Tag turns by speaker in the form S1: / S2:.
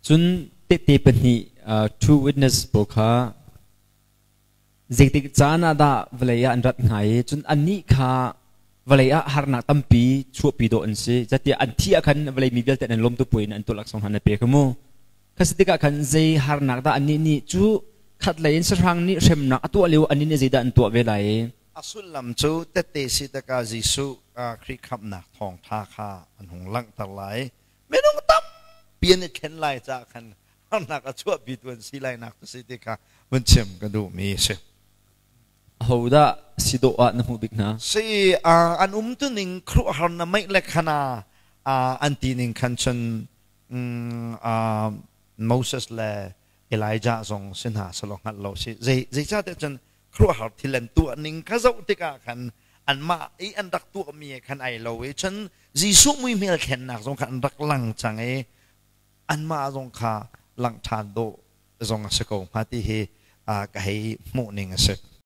S1: Cun tehte pahnih two witness pawl kha zeitik caan ah dah vawlei ah an rat hnga i cun annih kha vawlei ah harnak tampi chuahpi dawh an si. Zatiah an thi ah khan vawlei mi vialte an lawm tu puai in an tuah laksawng hna na pe kha mu. Kha si tikah khan zei harnak dah annih nih cu khat lei in sahrang nih hremnak a tuah lio annih nih zeidah an tuah ve lai?
S2: A sullam cu tette si tikah Jesuh Khrih khamhnak thawngṭha kha an hung langhter lai. Minung tampi an i thlen lai caah khan harnak a chuahpitu an si lainak cu si ti kha vun chim ka duhmi a si.
S1: Ahodah si dawh ah na hmuh bik hna?
S2: Si an umtuning khuaruahhar na meih le khana an ti ning khan cun Moses le Elijah zong si hna selaw hngalh lo si. Zeicahtiah cun khuaruahhar thil an tuah ning kha zoh tikah khan anmah i an rak tuahmi khan ai lo i cun Jesuh muihmel thlennak zong kha an rak lang cang i anmah zong kha langh ṭhan dawh zong a si ko hnga ti hi ka hei hmuh ning a si.